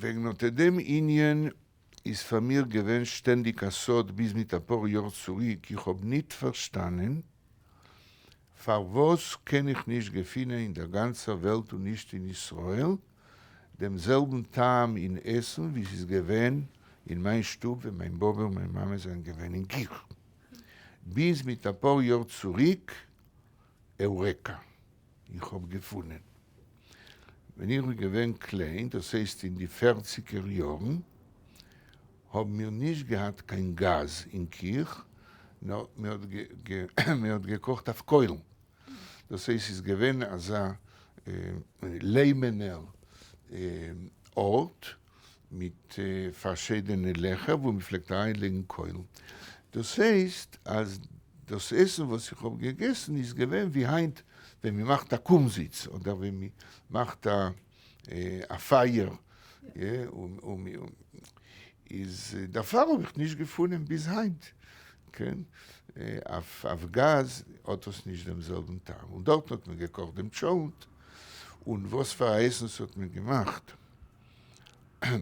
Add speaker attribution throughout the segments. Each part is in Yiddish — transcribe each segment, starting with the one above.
Speaker 1: וועגן אט דעם ענין איז פאר מיר געווען שטענדיג א סוד ביז מיט אפאר יאר צוריק, איך האב ניט פארשטאנען פארוואס קען איך נישט געפינען אין דער גאנצער וועלט און נישט אין ישראל דעם זעלבן טעם אין עסן ווי ס'איז געווען אין מיין שטוב ווען מיין באבע און מיין מאמע זענען געווען אין קיך ביז מיט אפאר יאר צוריק. עורעקא! איך האב געפונען. ווען איך בין געווען קליין, דאס הייסט אין די פערציגער יארן, האבן מיר נישט געהאט קיין גאז אין קיך, נאר מען האט געקאכט אויף קוילן. דאס הייסט ס'איז געווען אזא ליימענער ארט מיט פארשיידענע לעכער וואו מען פלעגט אריינלייגן קוילן. דאס הייסט אז דאס עסן וואס איך האב געגעסן איז געווען ווי היינט ווען מען מאכט א קומזיץ אדער ווען מען מאכט א פייער, איז דערפאר האב איך נישט געפונען ביז היינט, כן, אויף גאז האט עס נישט דעם זעלבן טעם, און דארטן האט מען געקאכט דעם טשולנט, און וואס פאר א עסן ס'האט מען געמאכט,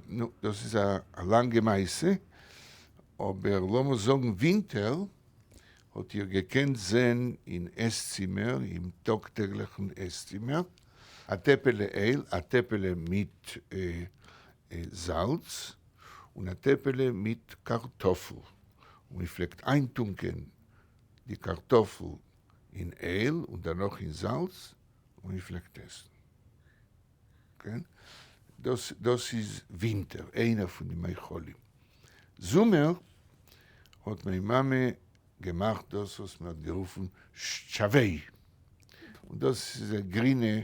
Speaker 1: נו, דאס איז א לאנגע מעשה, אבער לאמיר זאגן ווינטער האט איר געקענט זען אין עס-צימער, אין טאג-טעגליכן עס-צימער, א טעפעלע אייל, א טעפעלע מיט זאלץ, און א טעפעלע מיט קארטאפל, און מען פלעגט איינטונקען די קארטאפל אין אייל און דערנאך אין זאלץ, און מען פלעגט עסן. כן? דאס דאס איז ווינטער, איינער פון די מאכלים. זומער האט מיין מאמע געמאכט דאס וואס מען האט גערופן שטשאוועי, און דאס איז א גרינע,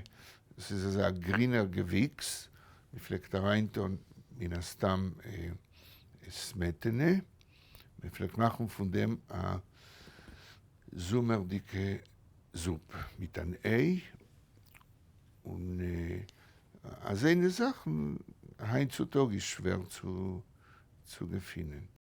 Speaker 1: דאס איז אזא גרינער געוויקס, מען פלעגט אריינטון מן הסתם סמעטענע, מען פלעגט מאכן פון דעם א זומערדיגע זופ מיט אן איי, און אזענע זאכן היינט צו טאג איז שווער צו געפינען.